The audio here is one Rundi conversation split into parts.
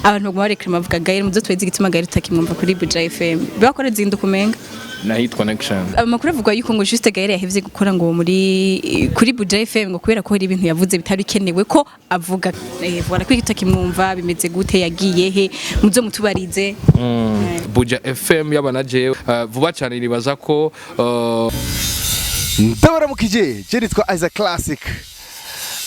Abantu baguma bareklama, bavuga: "Gael, muzo tweze igituma Gael tutakimwumva kuri Buja FM." Bakora zinduka umenga. Nahitwa Connection. Amakuru avuga yuko ngo Juste Gael yahevye gukora ngo muri kuri Buja FM, ngo kubera ko hari ibintu yavuze bitari bikenewe ko avuga. Voilà, ko tutakimwumva, bimeze gute? Yagiye he? Muzo mutubarize. Buja FM yaba na jewe, vuba cyane nibaza ko Ndabaramukije, je nitwa Isaac Classic.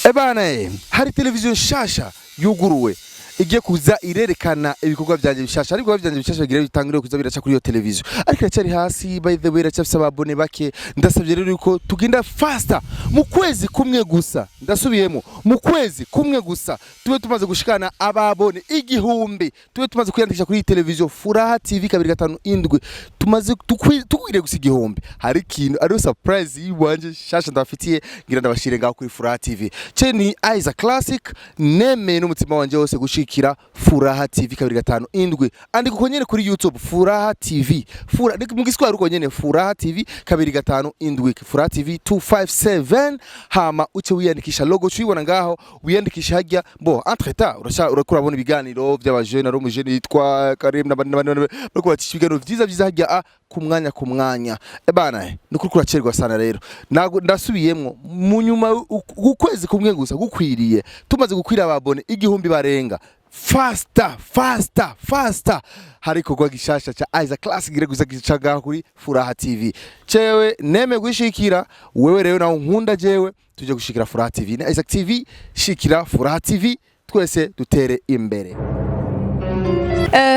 Ebana, hari televiziyo nshasha yuguruwe igiye kuza irerekana ibikorwa byanje bishasha. Ariko ibikorwa byanje bishasha bigira bitangire kuza biraca kuri iyo televiziyo, ariko iracyari hasi. By the way, iracyafise aba abonnés bake. Ndasabye rero yuko tugenda faster, mu kwezi kumwe gusa, ndasubiyemo, mu kwezi kumwe gusa tube tumaze gushikana aba abonnés 1000, tube tumaze kwiyandikisha kuri iyi televiziyo Furaha TV 257. Tumaze tukwiriye gusa 1000, hari ikintu ariyo surprise yiwanje shasha ndabafitiye, ngira ndabashire ngaho kuri Furaha TV. Ce ni Isaac Classic, nemeye n'umutima wanje wose gushikira Furaha TV 257. Andika uko nyene kuri YouTube, Furaha TV, Fura mu Giswahili uko nyene, Furaha TV 257, Furaha TV 257. Hama uce wiyandikisha, logo uyibona ngaho, wiyandikisha hajya bo. Entre temps urasha urakura urabona ibiganiro by'abajene, ari umujene yitwa Karim n'abandi n'abandi bariko bacisha ibiganiro vyiza vyiza hajya ku mwanya ku mwanya. Ebana, nukuri kuracerwa sana. Rero nago ndasubiyemwo, mu nyuma ukwezi kumwe gusa gukwiriye, tumaze gukwira aba abonnés 1000 barenga, faster, faster, faster, hari ikorwa gishasha ca Isaac Classic gire gusa gica ngaho kuri Furaha TV. Cewe neme gushikira wewe rero nawe nkunda jewe, tuje gushikira Furaha TV na Isaac TV. Shikira Furaha TV, twese dutere imbere.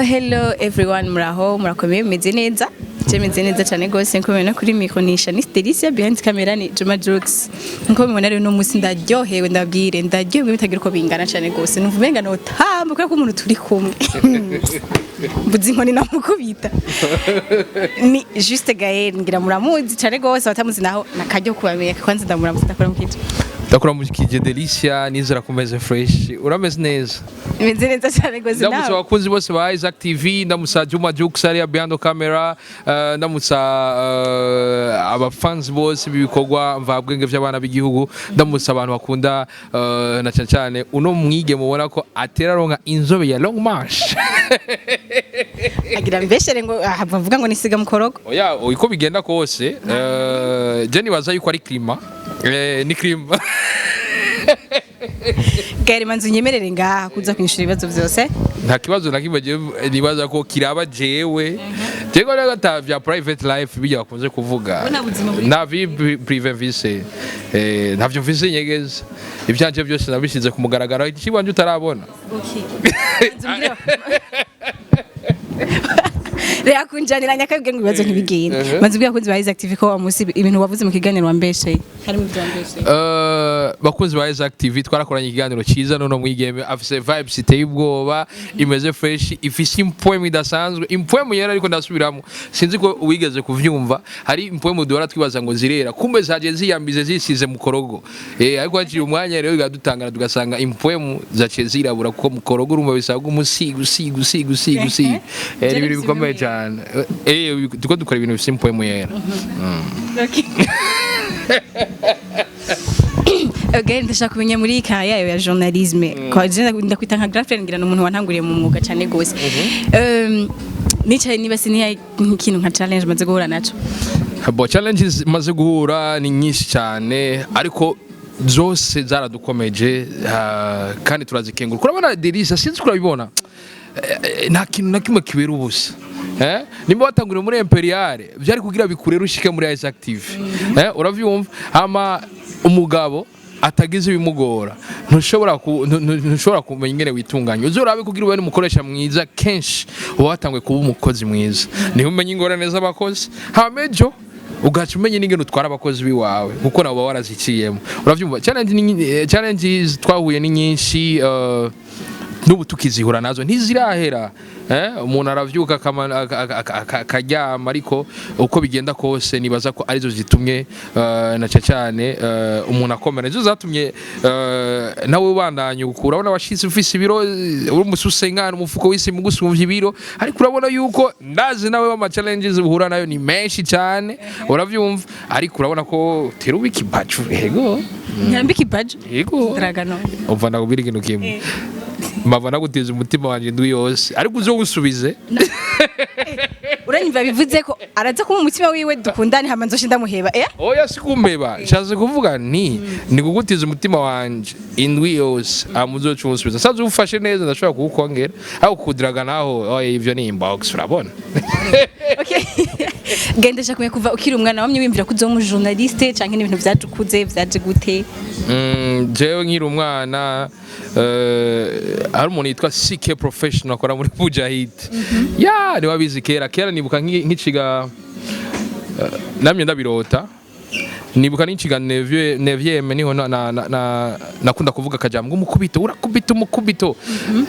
Hello everyone, muraho, murakomeye, mumeze neza? Je meze neza cyane gose. Nko mubibona kuri micro ni Shanice Delicia, behind camera ni Juma Jux. Nko mubibona rero, uno munsi ndaryohewe, ndabwire, ndaryohewe bitagira uko bingana cyane gose. Numva umenga notamba kubera ko umuntu turi kumwe mbuze inkoni namukubita. Ni Juste Gaël, ngira muramuzi cyane gose, abatamuzi naho nakaryo kubamenya. Kwanza ndamuramuzi, ndakora mukije. Ndakuramukije Delicia, nizera kumeze fresh, urameze neza? Meze neza cyane gose. Ndamutse nawe. Abakunzi bose ba Isaac TV, ndamutsa Juma Jux ariya behind camera, ndamutsa abafans bose b'ibikorwa mvabwenge by'abana b'igihugu, ndamutsa abantu bakunda na cyane cyane uno mwige mubona ko atera aronka inzobe ya long march. Agira mbeshere ngo ah, bavuga ngo nisiga mukorogo. Oya, uko bigenda kose, je nibaza yuko ari climat, ni climat. Gaël, manzu unyemerere ngaha kuza kwishura ibibazo byose. Nta kibazo na kimwe jewe nibaza ko kiraba jewe. Jewe rero ata vya private life bijya bakunze kuvuga. Nta buzima buri- Nta vie privée mfise, ntavyo mfise nyegeza. Ivyanje byose nabishize ku mugaragaro, ikiwanje utarabona. Reka kunjanira nyakabwe ngo ibibazo ntibigende. Manzu ubwira abakunzi ba Isaac TV ko wa munsi ibintu wavuze mu kiganiro wambesheye, harimo ibyo wambesheye. Bakunzi ba Isaac TV, twarakoranye ikiganiro cyiza none mwigeme afise vibes iteye ubwoba, imeze fresh, ifise impwemu idasanzwe, impwemu yera. Ariko ndasubiramo, sinzi ko wigeze kuvyumva, hari impwemu duhora twibaza ngo zirera, kumbe zaje ziyambize, zisize mukorogo, ariko haciye umwanya rero bigadutangara, tugasanga impwemu zaciye zirabura, kuko mukorogo urumva bisabwa umusiga, usiga, usiga, usiga, usiga. Ni ibintu bikomeye cyane. Tuko dukora ibintu bifise impwemu yera. Okay, ndashaka kumenya muri ka yayo ya journalisme. Kwa je ndakwita nka grand frère, ngira n'umuntu wantanguriye mu mwuga cyane gose. Nicaye niba siniya ikintu nka challenge maze guhura naco. Bo, challenges maze guhura ni nyinshi cyane, ariko zose zaradukomeje, kandi turazikenguruka. Urabona Delisa, sinzi ko urabibona, nta kintu na kimwe kibera ubusa. Nimba watanguriye muri Imperiale, byari kugira bikurere ushike muri Isaac TV. Uravyumva? Hama umugabo atagize ibimugora, ntushobora kumenya ingene witunganya. Uzorabe kugira ube n'umukoresha mwiza, kenshi uba watanguye kuba umukozi mwiza, niho umenya ingorane z'abakozi, hama ejo ugaca umenya n'ingene utwara abakozi biwawe, kuko nabo uba waraziciyemo. Uravyumva? Challenges twahuye ni nyinshi, n'ubu tukizihura nazo, ntizirahera. Umuntu aravyuka akaryama, ariko uko bigenda kose nibaza ko arizo zitumye na cyane cyane umuntu akomera, nizo zatumye nawe ubandanya ukura. Urabona washitse ufise ibiro, uri umususenkana, umufuko w'isima ugusumvya ibiro, ariko urabona yuko ndazi nawe ama challenges uhura nayo ni menshi cyane. Uravyumva? Ariko urabona ko utera uba ikibacu, yego. Ntambika ibajo. Yego. Dragano. Umva, ndakubwira ikintu kimwe. Mpava naguteza umutima wanje indwi yose, ariko uzowusubize. Uranyumva, bivuze ko araza kuba umutima wiwe, dukundane, hama nzoshe ndamuheba, eh? Oya, sikumeba. Nshatse kuvuga ni kugutiza umutima wanje indwi yose, hama uzoca uwusubiza. Nsanze uwufashe neza, ndashobora kuwukongera, ariko kudiraga naho, oya, ivyo ni inbox, urabona. Okay, genda. Shaka kumenya, kuva ukiri umwana wamye wiyumvira ko uzoba umu journaliste, canke n'ibintu vyaje ukuze? Vyaje gute? Jewe nkiri umwana, hari umuntu yitwa CK Professional akora muri Mujahid, ya niwe abizi. Kera kera nibuka nkiciga, namye ndabirota. Nibuka niciga neuvième, niho nakunda kuvuga akajambo ngo umukubito urakubita umukubito.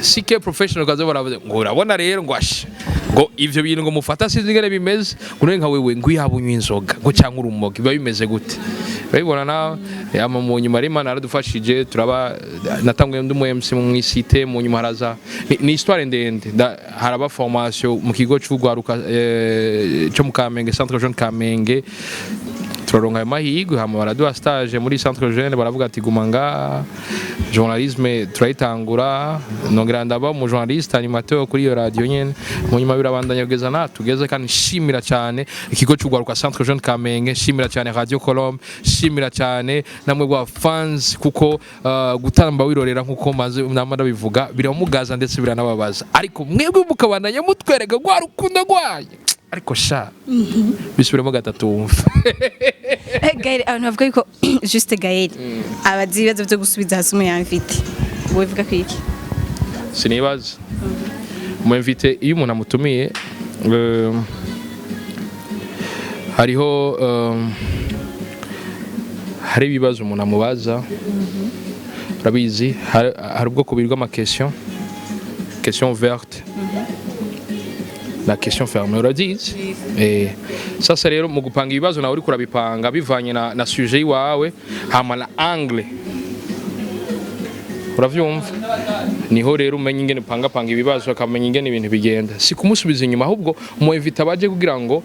CK Professional kaza baravuze ngo urabona rero, ngo ashe, ngo ivyo bintu ngo mufata sinzi ingene bimeze, ngo none nka wewe ngo yaba unywa inzoga ngo cyangwa urumogi biba bimeze gute? Urabibona nawe. Yama mu nyuma rero Imana yaradufashije, turaba natanguye ndi umu MC mu isite. Mu nyuma haraza ni histoire ndende. Haraba formation mu kigo c'ugwaruka cyo mu Kamenge, Centre Jeune Kamenge. Turaronka ayo mahirwe, hama baraduha stage muri Centre Jeune, baravuga ati guma nga journalisme. Turayitangura, nongera ndaba umu journaliste animateur kuri iyo radio nyene. Mu nyuma birabandanya kugeza na tugeze. Kandi nshimira cyane ikigo c'ugwaruka Centre Jeune Kamenge, nshimira cyane Radio Colombe, nshimira cyane namwe bwa fans, kuko gutamba wirorera, nkuko maze nama ndabivuga, biramugaza ndetse biranababaza, ariko mwebwe mukabandanya mutwereka rwa rukundo rwanyu. Ariko sha, bisubiremo gatatu wumva. Gaël, abantu bavuga yuko juste Gaël abazi ibibazo byo gusubiza hasi umu invité, wowe uvuga ko iki? Sinibaza umu invité iyo umuntu amutumiye, hariho hari ibibazo umuntu amubaza. Urabizi, hari ubwoko bubiri bw'ama question: question ouverte na question fermée, urazizi. Sasa rero mu gupanga ibibazo, nawe uriko urabipanga bivanye na sujet iwawe, hama na angle, uravyumva. Niho rero umenya ingene upangapanga ibibazo, akamenya ingene ibintu bigenda. Si kumusubiza inyuma, ahubwo umu invité abaje kugira ngo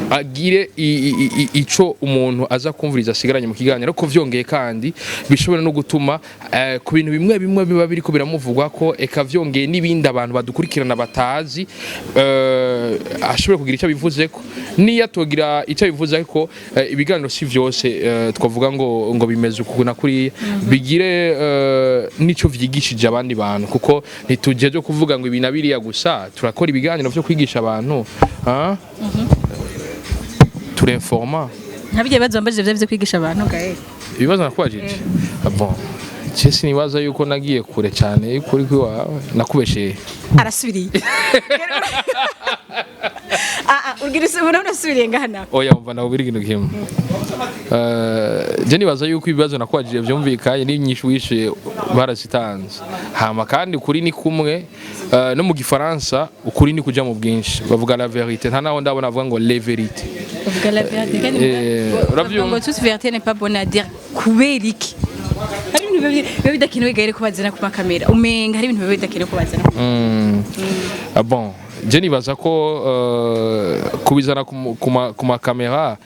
agire ico umuntu aza kumviriza asigaranye mu kiganiro, ariko vyongeye kandi bishobora no gutuma ku bintu bimwe bimwe biba biriko biramuvugwa ko, eka vyongeye n'ibindi abantu badukurikirana batazi, ashobora kugira icyo abivuzeko. Niyo atogira icyo abivuze, ariko ibiganiro si vyose, twavuga ngo bimeze uku na kuriya, bigire n'ico vyigishije abandi bantu, kuko ntitujeje kuvuga ngo ibi na biriya gusa. Turakora ibiganiro vyo kwigisha abantu, ah? Turinforma. Nka bijya bibazo wambajije byo kwigisha abantu, Gaël? Ibibazo nakubajije? Ah bon, je sinibaza yuko nagiye kure cyane y'ukuri kw'iwawe. Nakubesheye? Arasubiriye. Ah ah, ubwira urabona urasubiriye ngaha nawe. Oya, umva, nawe ikintu kimwe. Je nibaza yuko ibibazo nakwajije vyumvikanye n'inyishu wishuye barazitanze. Hama kandi ukuri ni kumwe, no mu gifaransa ukuri ni kuja mu bwinshi, bavuga la vérité. Nta naho ndabona bavuga ngo les vérités. Uvuga la vérité kandi bavuga Uravyumva? ngo toute vérité n'est pas bonne à dire. Kubera iki hari ibintu biba bidakenewe, Gaël, ko bazana ku makamera? Umenga hari ibintu biba bidakenewe ko bazana ku Ah bon, je nibaza ko kubizana ku makamera,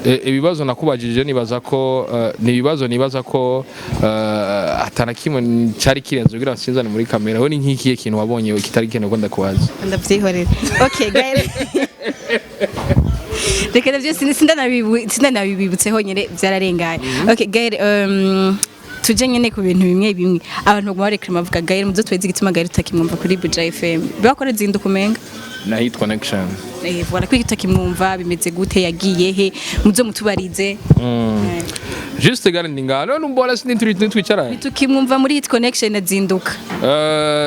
ibibazo nakubajije, nibaza ko ni ibibazo nibaza ko atana kimwe cari kirenze kugira nsinzane muri kamera. We ni nk'ikihe kintu wabonye kitari gikenewe ko ndakubaza? Ndavyihorera. Okay Gaël, reka navyo sindanabibutse honyene, vyararenganye. Okay Gaël, tuje nyene ku bintu bimwe bimwe abantu baguma bareklama, bavuga: "Gaël, muzo tweze igituma Gaël tutakimwumva kuri Buja FM." Bakora zinduka umenga Na Hit Connection. Voilà, kwiki tutakimwumva? Bimeze gute? Yagiye he? Muzo mutubarize. Juste gare ndi ngaha none umbona sinituri nitwicaranye. Tukimwumva muri Hit Connection, azinduka.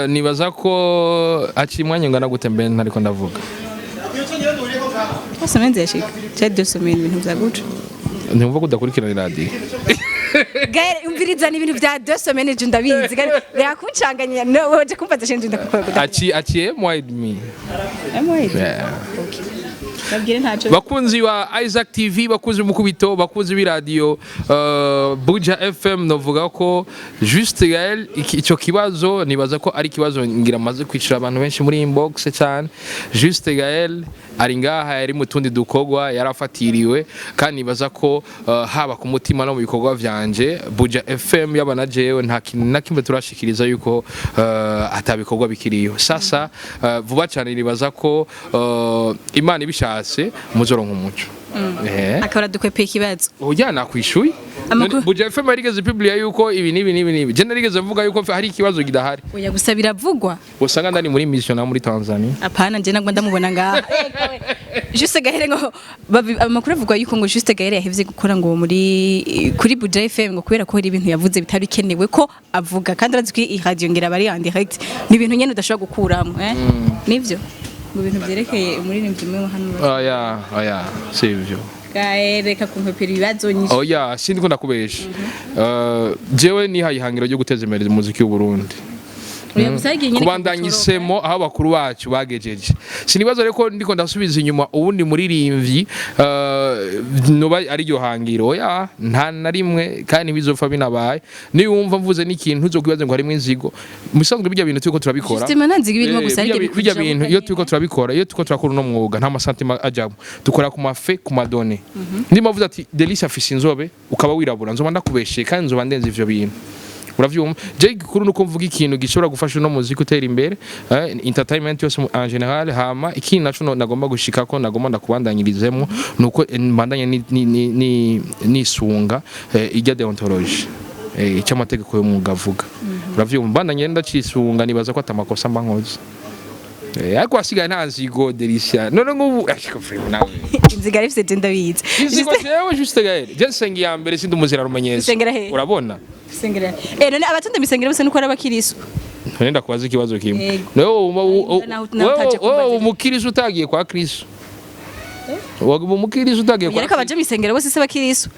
Nibaza ko haciye umwanya ungana gute mbe ntariko ndavuga? 3 semaines yashika cyari 2 semaines, ibintu vya guca. Ntimva ko udakurikirana iradiyo. Gaël, umviriza, ni ibintu vya 2 semaines, je ndabizi. Gaël, birakuncanganya no waje kumbaza shenje ndakukora. Aciye mois et demi. Amwe. Yeah. Babwire ntaco. Bakunzi ba Isaac TV, bakunzi b'umukubito, bakunzi b'iradiyo Buja FM, novuga ko Juste Gaël, ico kibazo nibaza ko ari ikibazo ngira maze kwicira abantu benshi muri inbox cyane. Juste Gaël ari ngaha, yari mu tundi dukorwa, yarafatiriwe, kandi nibaza ko haba ku mutima no mu bikorwa vyanje, Buja FM yaba na jewe, nta kintu na kimwe turashikiriza yuko atabikorwa bikiriyo. Sasa vuba cyane nibaza ko Imana ibishatse muzoronka umuco. Akaba aradukwepeye ikibazo. Oya, nakwishuye. Buja FM yarigeze publia yuko ibi n'ibi n'ibi n'ibi? Je narigeze mvuga yuko hari ikibazo kidahari? Oya, gusa biravugwa. Usanga ndani muri mission na muri Tanzania. Apana, nje nagwa ndamubona ngaha. Juste Gahere, ngo amakuru avugwa yuko ngo Juste Gahere yahevye gukora ngo muri kuri Buja FM, ngo kubera ko hari ibintu yavuze bitari bikenewe ko avuga, kandi urazi ko iyi radio ngira bari en direct, ni ibintu nyene udashobora gukuramo, eh, nivyo ngo ibintu vyerekeye umuririmbyi umwe hano. Oya, oya, sivyo. Gahere, reka kumpepera ibibazo nyinshi. Oya, sindi ko ndakubesha. Jewe nihaye ihangiro ryo guteza imbere umuziki w'u Burundi. Oya, gusa hari igihe nyene Kubandanya isemo aho abakuru bacu bagejeje. Sinibaza rero ko ndiko ndasubiza inyuma uwundi muririmvyi noba ari ryo hangiro. Oya, nta na rimwe, kandi ntibizopfa binabaye. Niwumva mvuze n'ikintu ntuzokwibaze ngo harimo inzigo. Musanzwe bijya bintu turiko turabikora. Justement, nta nzigo ibirimo, gusa hari igihe bijya bikuja bintu iyo turiko turabikora, iyo turiko turakora uno mwuga, nta masantima ajamwo. Dukora ku mafe, ku madone. Ndimo mvuze ati Delice afise inzobe, ukaba wirabura, nzoba ndakubeshe kandi nzoba ndenze ivyo bintu, uravyumva? Je gikuru nuko mvuga ikintu gishobora gufasha uno muziki utera imbere, entertainment yose en général. Hama ikindi naco nagomba gushikako, nagomba ndakubandanyirizemo, nuko mbandanye nisunga ijya déontologie, icyo amategeko y'umwuga avuga, uravyumva? Mbandanye ndacisunga, nibaza ko atamakosa mba nkoze. Ariko hasigaye nta nzigo, Delicia. None nk'ubu ashika frame nawe. Inzigo arifise, je ndabizi. Inzigo jewe Juste Gaël, je nsenga iya mbere, sindi umuzira rumenyesha. Usengera hehe? Urabona? Isengera, eh, none abatunda misengera bose nuko ari abakirisu? Nenda kubaza ikibazo kimwe. Yego. Nawe Nawe utaje kumbaza. Wewe umukirisu utagiye kwa Kristo, waguma umukirisu utagiye kwa Yariko abaje misengera bose se abakirisu?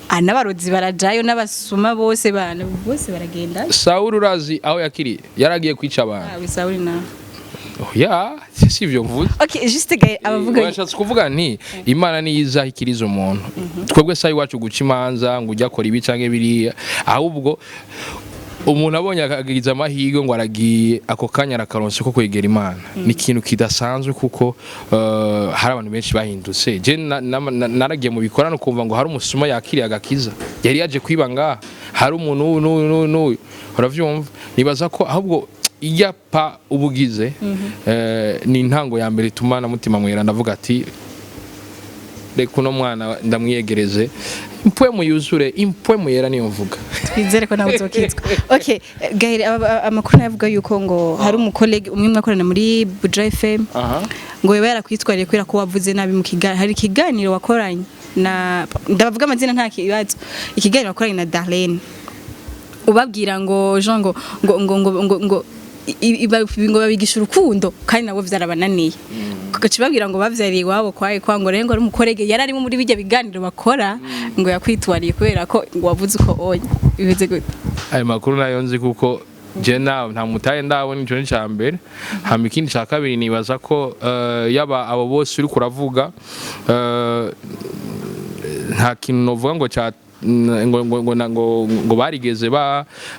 Ah, n'abarozi barajayo, n'abasuma bose, bana bose baragenda. Sawuli urazi aho yakiriye? Yaragiye kwica abantu. Ah, Sawuli na Ya, si ivyo mvuze. Okay, Juste Gaël, abavuga Washatse kuvuga nti Imana niyo izaha ikiriza umuntu. Twebwe sayi iwacu guca imanza ngo ujya akora ibi canke biriya, ahubwo umuntu abonye akagiza amahirwe ngo aragiye, ako kanya arakaronse ko kwegera Imana, ni ikintu kidasanzwe, kuko hari abantu benshi bahindutse. Je naragiye mu bikorano kumva ngo hari umusuma yakiriye agakiza, yari yaje kwiba ngaha, hari umuntu n'uyu n'uyu n'uyu n'uyu, uravyumva? Nibaza ko ahubwo ijya pa ubugize ni intango ya mbere ituma na mutima mwera ndavuga ati reka uno mwana ndamwiyegereze, impwemu yuzure, impwemu yera niyo mvuga. Twizere ko nawe uzokizwa. Okay, Gaël, amakuru navuga yuko ngo hari umu collègue umwe mwakorana muri Buja FM ngo yaba yarakwitwariye kubera ko wavuze nabi mu kiganiro. Hari ikiganiro wakoranye na, ndabavuga amazina nta kibazo, ikiganiro wakoranye na Darlene, ubabwira ngo Jean ngo ngo babigisha urukundo kandi nabo vyarabananiye, kugaca babwira ngo bavyariye iwabo kwaye kwa ngo rero ngo ari umu collègue yari arimo muri bijya biganiro bakora, ngo yakwitwariye kubera ko ngo wavuze uko onye. Bimeze gute? Ayo makuru nayo nzi, kuko je nawe nta mutaye ndabona. Ico ni ca mbere. Hama ikindi ca kabiri, nibaza ko yaba abo bose uri kuravuga, nta kintu novuga ngo ca ngo barigeze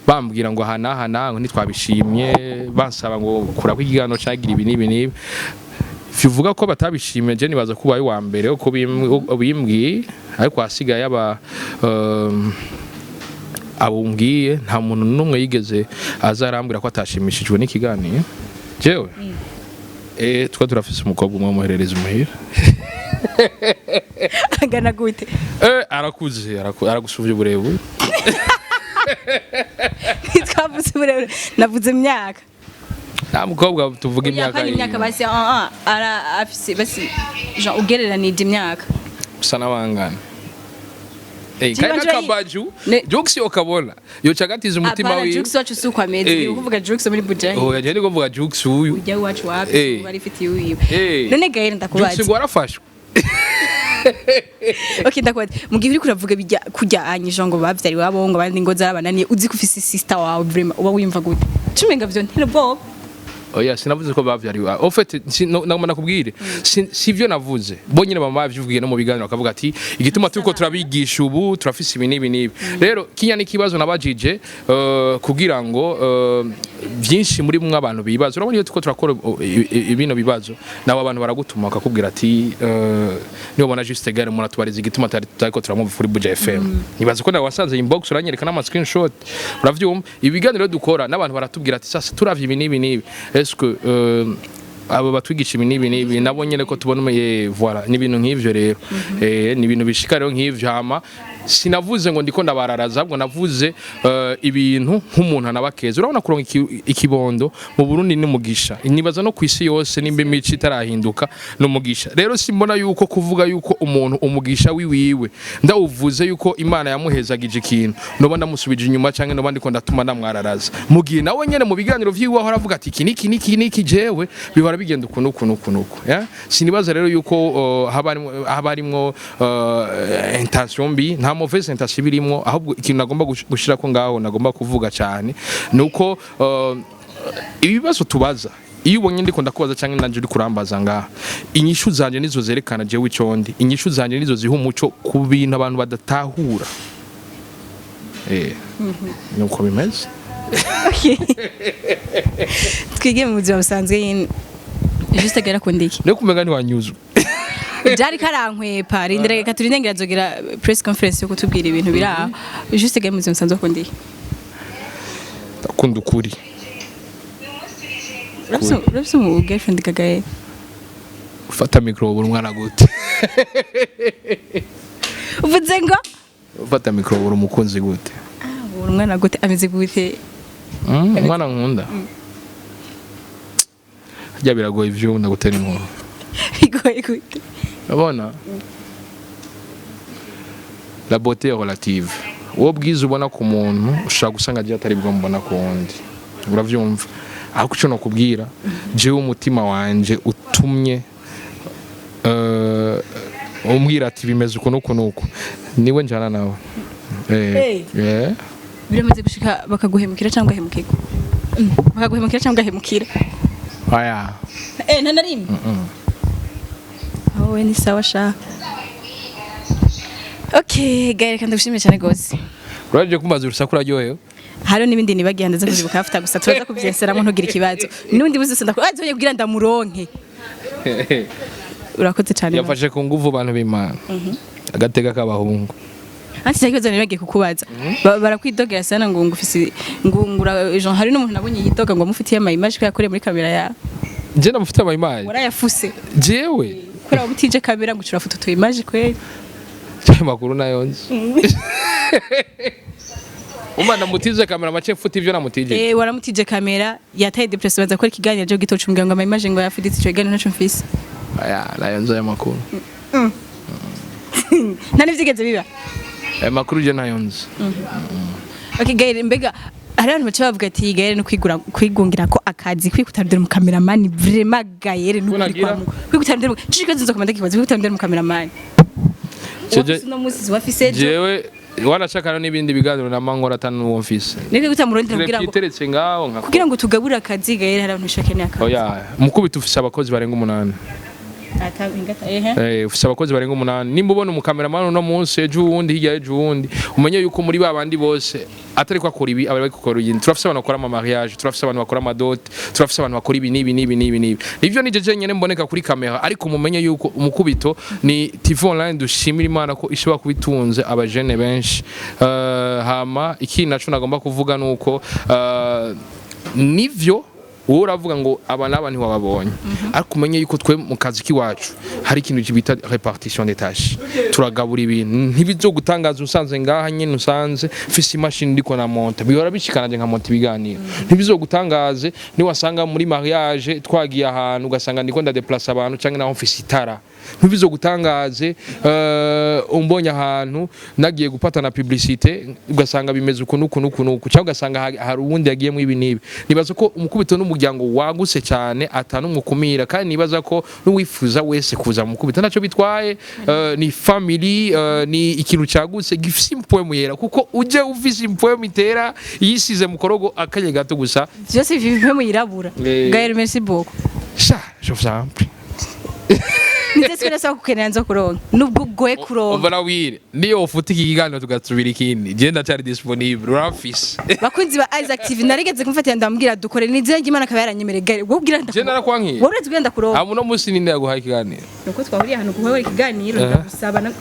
bambwira ngo aha n'aha n'aha ngo ntitwabishimye, bansaba ngo kura ko ikiganiro cagira ibi n'ibi n'ibi. Bivuga ko batabishimye, je nibaza ko ubaye uwa mbere uko bimbwiye, ariko hasigaye aba abo mbwiye, nta muntu n'umwe yigeze aza arambwira ko atashimishijwe n'ikiganiro. Jewe twa turafise umukobwa umwe muherereza umuhira. Angana gute? Arakuze, aragusuvya uburebure. Ntitwavuze uburebure, navuze imyaka. Nta mukobwa tuvuga imyaka. Imyaka imyaka basi, ara afise basi Jean, ugereranije imyaka. Usa n'abangana. Jiba Kandi n'akabaju Jux ukabona yoca agatiza umutima Apana. wiwe. Jux wacu si uko ameze. Ni ukuvuga Jux muri Bujahi. Oya, je ndiko mvuga Jux uyu. Ujya iwacu wapi? Bari ifitiye uwiwe. None Gaël, Jux ndakubaza. ngo warafashwe. Okay, ndakubaza, mu gihe uriko uravuga bijya kujya anyije ngo bavyari iwabo, ngo abandi ngo zarabananiye, uzi ko ufise sister wawe, vraiment uba wiyumva gute? Cumenga vyo ntera ubwoba. Oya, sinavuze ko bavyariwe. En fait, nagomba nakubwire, sivyo navuze. Bo nyine mama bavyuvugiye no mu biganiro, bakavuga ati igituma turiko turabigisha ubu, turafise ibi n'ibi n'ibi. Rero kinya n'ikibazo nabajije kugira ngo byinshi muri mwe abantu bibaza. Urabona iyo turiko turakora bino bibazo, nabo abantu baragutuma bakakubwira ati niba ubona Juste Gael muratubariza igituma tutariko turamwumva kuri Buja FM. Nibaza ko nawe wasanze inbox, uranyereka n'ama screenshot, uravyumva. Ibiganiro dukora n'abantu baratubwira ati sasa turavye ibi n'ibi n'ibi, est-ce que abo batwigisha ibi n'ibi n'ibi nabo nyene ko tubona voilà, ni ibintu nk'ivyo rero, ni ibintu bishika rero nk'ivyo. Hama sinavuze ngo ndiko ndabararaza, ahubwo navuze ibintu nk'umuntu anabakeza. Urabona kuronka ikibondo mu Burundi ni umugisha, nibaza no kwisi yose nimba imico itarahinduka ni umugisha. Rero simbona yuko kuvuga yuko umuntu umugisha wiwiwe ndawuvuze yuko Imana yamuhezagije ikintu, noba ndamusubije inyuma canke noba ndiko ndatuma ndamwararaza, mu gihe nawe nyene mu biganiro vyiwe aho aravuga ati iki niki niki niki, jewe bihora bigenda uku nuku nuku nuku, ya? Sinibaza rero yuko haba harimwo intention mbi, nta mauvaise intention birimwo. Ahubwo ikintu nagomba gushirako ngaho, nagomba kuvuga cyane, nuko ibibazo tubaza, iyo ubonye ndiko ndakubaza cyangwa nanje uri kurambaza ngaha, inyishu zanje nizo zerekana jewe ico ndi, inyishu zanje nizo ziha umuco ku bintu abantu badatahura. Nuko bimeze. Okay. Twige mu buzima busanzwe nyine, Juste Gael akunda iki? Rero kumenga ntiwanyuzwe. Byari karankwepa, rindira reka turinde ngira press conference yo kutubwira ibintu biri aho. Juste Gael mu buzima busanzwe akunda iki? Ndakunda ukuri. Urafise umu girlfriend, Gael? Ufata micro ubura umwana gute? Uvuze ngo? Ufata micro ubura umukunzi gute? Ubura umwana gute? Ameze gute? Umwana nkunda harya biragoye ivyo ndagutera inkuru. Bigoye gute? Urabona, la beauté est relative. Uwo bwiza ubona ku muntu ushobora gusanga agiye atari bwo mbona ku wundi, uravyumva? Ariko ico nokubwira jewe, umutima wanje utumye umbwira ati bimeze uku nuku nuku, niwe njana nawe. Hey. Biramaze gushika bakaguhemukira cyangwa ugahemukirwa? Bakaguhemukira cyangwa ugahemukira? Aya. Nta na rimwe. Wowe ni sawa sha. Okay, Gael, reka ndagushimiye cyane gose. Uraje kumbaza urusaku, uraryohewe. Hariho n'ibindi nibagiye, ndaza kuzibuka after, gusa turaza kubyeseramo, ntugire ikibazo. N'undi buzi ndakubwira kugira ndamuronke. Urakoze cyane. Yafashe ku nguvu, bantu b'Imana, agateka k'abahungu. Anti ikibazo nibagiye kukubaza. Barakwidogera sana ngo ngufise ngo ngura Jean, hari n'umuntu nabonye yidoga ngo amufitiye ama image ko yakoreye muri kamera ya. Je ndamufite ama image? Warayafuse. Jewe? Kubera wamutije kamera ngo ucura foto tu image kweli. Ayo makuru nayo nzi. Umva, ndamutize kamera make mfuta ivyo namutije? Waramutije kamera, yataye depression, baza gukora ikiganiro cyo gitoca umbwira ngo ama image ngo yafuditse, ico kiganiro ntaco mfise. Aya nayo nzi ayo makuru. Nta n'ivyigeze biba. Ayo makuru je nayo nzi. Okay Gael, mbega hari abantu baca bavuga ati Gael no kwigura kwigungira ko akazi kwikutarudira mu cameraman, vraiment Gael no Kunagira? kwikutarudira cyo nzo komanda kibazo kwikutarudira mu cameraman. Jeje- Wafise uno musi, wafise ejo. Jewe wanashaka n'ibindi biganiro na mangora atanu n'uwo mfise. Niko kutamurondera kugira ngo Iteretse ngaho nka kugira ngo tugaburire akazi Gael, hari abantu bishakeneye akazi. Oya, mukubita ufise abakozi barenga 8. Ata ingata ehe. Ufise abakozi barenga 8. Nimba ubona umukameramani uno munsi, ejo uwundi, hirya ejo uwundi, umenye yuko muri ba bandi bose atari ko akora ibi, aba ari gukora ibindi. Turafise abantu bakora ama mariage, turafise abantu bakora ama dot, turafise abantu bakora ibi n'ibi n'ibi n'ibi n'ibi. Nivyo nije jenyene mboneka kuri kamera, ariko mumenye yuko umukubito ni TV online. Dushimira Imana ko ishobora kubitunze abajene benshi. Hama ikindi naco nagomba kuvuga nuko nivyo wowe uravuga ngo aba n'aba ntiwababonye, ariko umenye yuko twe mu kazi k'iwacu hari ikintu bita répartition des tâches, turagabura ibintu. Ntibizogutangaza usanze ngaha nyene usanze mfise imashini ndiko na monte, bihora bishikana nka monte ibiganiro. Ntibizogutangaze niwasanga muri mariage twagiye ahantu ugasanga ndiko ndadeplace abantu canke naho mfise itara. Ntibizogutangaze umbonye ahantu nagiye gupata na publicité ugasanga bimeze uku nuku nuku nuku, cyangwa ugasanga hari uwundi yagiyemo ibi n'ibi. Nibaza ko umukubito n'umugisha. n'umuryango wagutse cyane, atanumwe ukumira, kandi nibaza ko n'uwifuza wese kuza mu mukubito ntacyo bitwaye. Ni family, ni ikintu cyagutse gifise impwemu yera, kuko uje ufise impwemu itera yisize mu korogo akanya gato gusa. Byose bive mu yirabura. Gaël, merci beaucoup. Sha, je vous en prie. Ndetse ko nasaba kukenera nzo kuronka nubwo ugoye kuronka. Umva nawire, niyo ufuta iki kiganiro tugasubira ikindi, je ndacyari disponible, urafise. Bakunzi ba Isaac TV, narigeze kumfatira ndamubwira dukore nizere Imana akaba yaranyemereye. Gaël, wowe ubwira. Je narakwankiye. Wowe uretse ubwira ndakuronka. Hama uno munsi ninde yaguhaye ikiganiro? Nuko twahuriye ahantu guhora ikiganiro, ndagusaba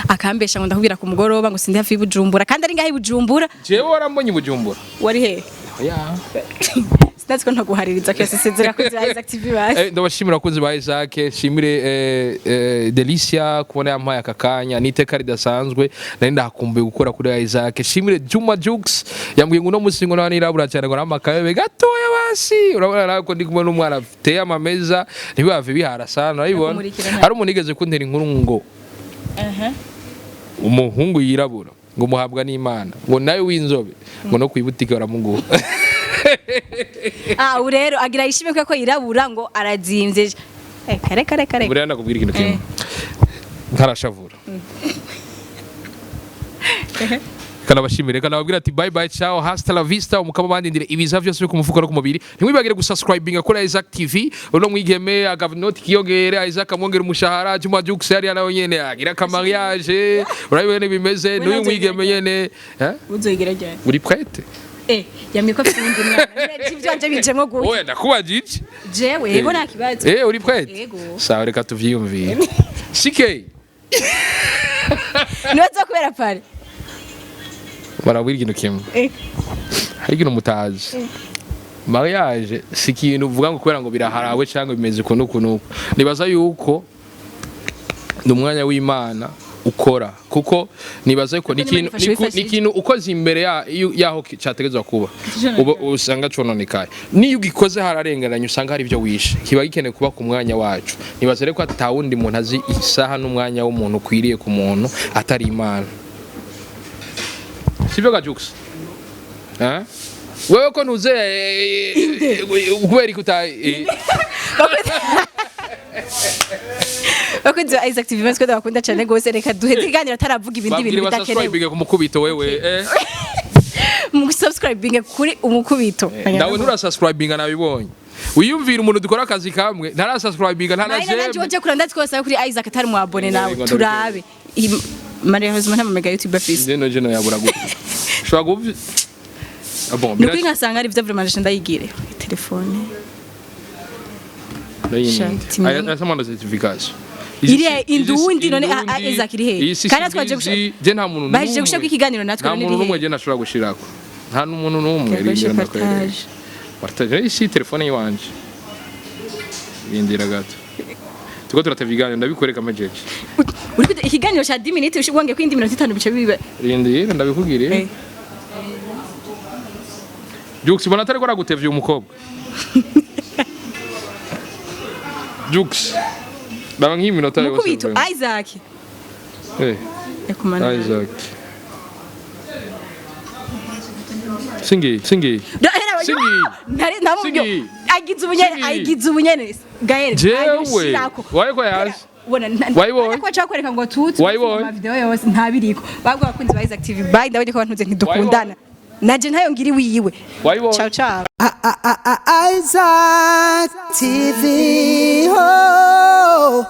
akambesha ngo ndakubwira ku mugoroba, ngo sindi hafi y'Ibujumbura kandi ari ngaho i Bujumbura. Jewe warambonye i Bujumbura? Wari he? Oya. Sinzi ko ntaguhaririza ko yasesezera ko za Isaac TV basi. Ndabashimira abakunzi ba Isaac, shimire Delicia kubona yampaye aka kanya n'iteka ridasanzwe, nari ndahakumbuye gukora kuri Isaac. Shimire Juma Jux yambwiye ngo uno munsi ngo nawe nirabura cyane, ngo namakayebe gatoya basi. Urabona nawe ko ndi kumwe n'umwana ateye amameza, ntibave bihara sana, urabibona. Ndakumurikira nta- Hari umuntu yigeze kuntera inkuru ngo umuhungu yirabura ngo muhabwa n'Imana, ngo nawe w'inzobe ngo no kwibutike baramuguha. Ah, ubu rero agira yishime ko yirabura ngo arazimvye. Kare kare kare. Buriya ndakubwira ikintu kimwe ntarashavura. Kanabashimire, kanababwira ati bye bye, ciao, hasta la vista. Umukaba bandindire ibiza vyose byo ku mufuko no ku mubiri. Ntimwibagire gusubscribinga kuri Isaac TV. Uno mwigeme agavinoti kiyongere, Isaac amwongera umushahara. Juma Jux yari nawe nyene agira ka mariage, urabibona bimeze n'uyu mwigeme nyene, eh? Uzoyigira ryari? Uri prête? Yambwiye ko afite uwundi mwana. Ivyo wanje bijemwo gute? Oya, ndakubajije. Jewe yego, nta kibazo. Uri prête? Yego. Sawa, reka tuvyiyumvire. CK. Niwe kubera pare. Barabwira ikintu kimwe. Hari ikintu mutazi: mariage si ikintu uvuga ngo kubera ngo biraharawe cyangwa bimeze uku n'uku n'uku. Nibaza yuko ni umwanya w'Imana ukora, kuko nibaza yuko ni Kuko ikintu n'Imana ifasha ni ikintu ukoze imbere yaho cyategerezwa kuba, uba usanga cononekaye. Niyo ugikoze hararengeranye, usanga hari ibyo wishe. Kiba gikeneye kuba ku mwanya wacu. Nibaza rero ko atawundi muntu azi isaha n'umwanya w'umuntu ukwiriye ku muntu atari Imana, sibyo gajukse? Eh? Wewe ko ntuze kubera ko uta Bakunzi ba Isaac TV, mwese ndabakunda cyane gose. Reka duheze ikiganiro ataravuga ibindi Babwire bintu bidakenewe. Basubscribe ku mukubito wewe. Mu subscribing kuri umukubito. Nawe nturasubscribinga, nabibonye. Wiyumvira umuntu dukora akazi kamwe ntarasubscribinga. Marina nanje Ntarajembe. Uje kuranda twose kuri Isaac atari mu abone nawe. Ngo Turabe Maria Hozima nta mega YouTube afise. Nje no je yabura gute ushobora kuba. Ah bon. Ni ukuri nkasanga ari byo vraiment ndayigire telefone. Shati. Aya na certification. Iriya indundi none Isaac iri he? Kandi twaje Je nta muntu Bahejeje gushaka ikiganiro natwe nta none muntu iri he? n'umwe je nashobora gushirako, nta n'umuntu n'umwe. Yakoreshe Rindira ndakwereka. partage. Partage isi telefone yiwanje. Rindira gato, tuko turateva ibiganiro, ndabikwereka amajeje. Uri ikiganiro cha 10 minutes wongeye ko indi minota 5 bice bibe. Rindira ndabikubwire. Jux, ubona atari ko aragutevye umukobwa Jux? Ndaba nk'iminota yose. Mukubito. Vraiment. Isaac. Yakumana. Isaac. Singi, singi. Singi. Ntari ntamubyo. Singi. Agize ubunyene, Singi. agize ubunyene. Gael. Jewe. Waye ko yaje. Ubona Wayibonye? ko nshaka kwereka ngo tutse Wayibonye? ama video yose ntabiriko. Babwo abakunzi ba Isaac TV. Bye, ndabonye ko bantuze ntidukundana. Naje ntayo ngira iwiwe. Wayibonye? Ciao ciao. Isaac TV. Oh.